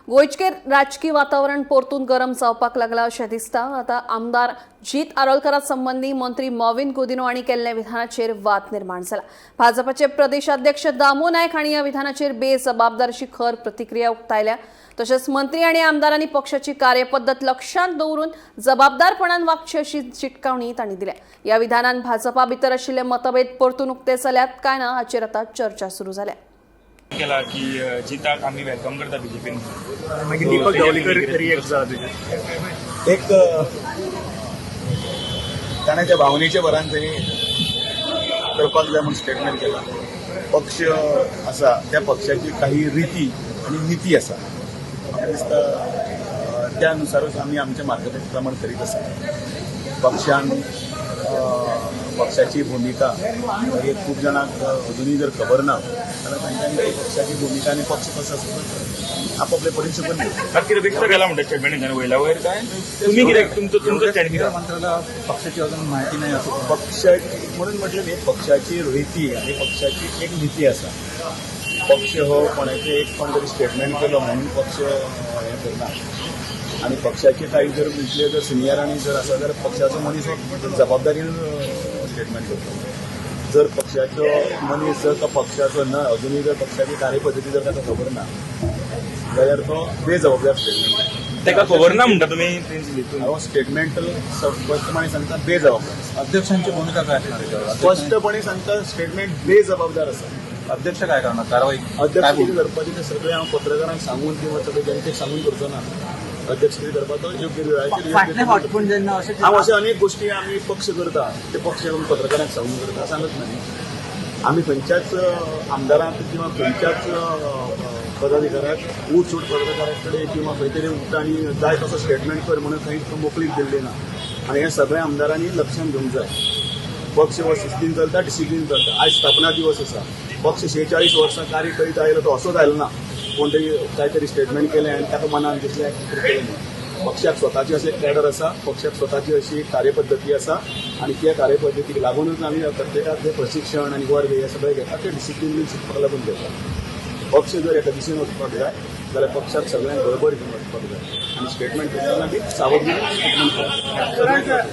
गोंयचें राजकी वातावरण परतून गरम जावपाक लागलां अशें दिसता. आतां आमदार जीत आरोलकरा संबंदी मंत्री मॉविन गुदिन्हो हांणी केल्ल्या विधानाचेर वाद निर्माण जाला. भाजपाचे प्रदेशाध्यक्ष दामू नायक हांणी ह्या विधानाचेर बेजबाबदार अशी खर प्रतिक्रिया उक्तायल्या. तशेंच मंत्री आनी आमदारांनी पक्षाची कार्यपद्दत लक्षांत दवरून जबाबदारपणान वागची अशी शिटकावणी तांणी दिल्या. ह्या विधानान भाजपा भितर आशिल्ले मतभेद परतून उक्ते जाल्यात काय ना हाचेर आतां चर्चा सुरू जाल्या. केला की जिताक आमी welcome करता बीजेपीन. मागीर दीपक धावलीकर रिएक्ट जाला तुजेर. एक ताणें त्या भावनेच्या भरान थंय करपाक जाय म्हूण स्टेटमेंट केला. पक्ष आसा, त्या पक्षाची काही रिती आनी निती आसा. म्हाका दिसता त्या नुसारूच आमी आमचें मार्गप्रमाण करीत आसा. पक्षान पक्षाची भुमिका हे खूब जाणांक अजुनूय जर खबर ना जाल्यार तांच्यांनी ती पक्षाची भुमिका आनी पक्ष कसो आसा तो आपापले परीन शिकून घेवचें. मात कितें व्यक्त केला म्हणटा स्टेटमेंट वयल्या वयर काय तुम्ही कितें तुमचो तुमचो स्टँड कितें? मंत्र्याला पक्षाची अजून माहिती नाही असं. पक्ष म्हणून म्हटलं न्ही, पक्षाची रिती आनी पक्षाची एक नीती आसा. पक्ष हो कोणाचे एक कोण तरी स्टेटमेंट केलो म्हणून पक्ष हें करना. आनी पक्षाचे काही जर इतले जर सिनियरांनी जर आसा जाल्यार पक्षाचो मनीस हो जबाबदारीन स्टेटमेंट करतलो. जर पक्षाचो मनीस जर तो पक्षाचो ना, अजुनूय जर पक्षाची कार्यपद्दती जर ताका खबर ना जाल्यार तो बेजबाबदार स्टेटमेंट. ताका खबर ना म्हणटा तुमी. हांव स्टेटमेंट स्पश्टपणे सांगता, बेजबाबदार. अध्यक्षांची भूमिका काय असणार याच्यावर? स्पष्टपणे सांगता, स्टेटमेंट बेजबाबदार आसा. अध्यक्ष काय करणार कारवाई? अध्यक्ष काय कितें करपाचें तें सगळें हांव पत्रकारांक सांगून किंवा सगळे जनतेक सांगून करचो ना. अध्यक्ष कितें करपाचो योग्य वेळाचेर फाटले योग्य. फावट पूण जेन्ना अशें हांव अशे अनेक गोश्टी आमी पक्ष करता, ते पक्ष आमी पत्रकारांक सांगून करता सांगत ना न्ही. आमी खंयच्याच आमदारांक किंवा खंयच्याच पदाधिकाऱ्याक ऊठ सूट पत्रकारा कडेन किंवा खंय तरी उठटा आनी जाय तसो स्टेटमेंट कर म्हणून खंयच मोकळीक दिल्ली ना. आनी हें सगळ्या आमदारांनी लक्षांत घेवंक जाय. पक्ष हो शिस्तीन चलता, डिसिप्लीन चलता. आयज स्थापना दिवस आसा. पक्ष 46 वर्सां कार्य करीत आयलो तो असोच आयलो ना. कोण तरी काय तरी स्टेटमेंट केलें आनी ताका मनान दिसलें कितें केलें म्हणून. पक्षाक स्वताची अशी कॅडर आसा, पक्षाक स्वताची अशी कार्यपद्दती आसा आनी त्या कार्यपद्दतीक लागूनच आमी प्रत्येकाक जे प्रशिक्षण आनी वर्ग हे सगळे घेता ते डिसिप्लीन शिकपाक लागून घेता. पक्ष जर एका दिशेन वचपाक जाय जाल्यार पक्षाक सगळ्यांक बरोबर घेवन वचपाक जाय आनी स्टेटमेंट करतना बी सावधगिरी स्टेटमेंट करप.